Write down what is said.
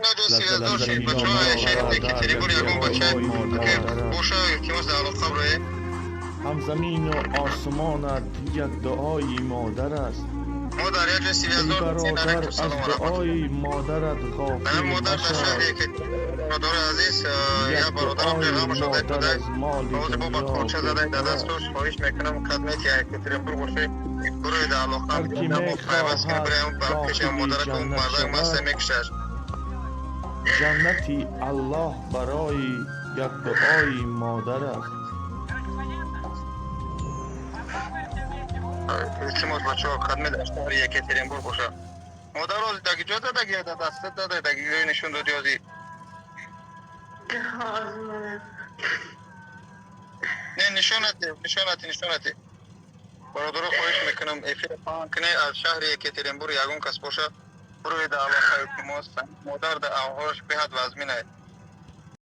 Ино 3000 шид. Бачаҳо, шаҳри Екатеринбург ягон бача ки боша, илтимос, дар алоқа броед. Ҳам замину осмонат як дуои модар аст. Мо дар як ҷо Эй 3000. бародар, Алайкум аз салом ва раҳматуллоҳ. дуои модарат ғофил Модар дар машав. шаҳри Екатеринбург, бародари азиз, Як як бародарам дуои ғамашо дар модар кӯдак аз моли ҳозир бо ба дунё корча задай дар беҳтар аст. дастуш. Хоҳиш мекунам, кадмет Екатеринбург боше, бурои дар алоқа Ҳар ки мо пайваст кунем, мехоҳад бираем ба пеши дохили модаракон, ҷаннат мардак маста шавад, мекушаш. ҷаннати Аллоҳ барои як дуои модар аст. Илтимос, бачаҳо, кадме дар шаҳри Екатеринбург боша. Модар ҳозир даги ҷо задаги, да даста задай, даги ҷои нишон доди ҳозир? Ҳозир. Не, нишонате, нишонате, нишонате. Бародаро, хоҳиш мекунам, эфир паҳн кунед. Аз шаҳри Екатеринбург ягон кас боша, бурои дар алоқа, илтимос. Модар дар аҳволаш беҳад вазминае.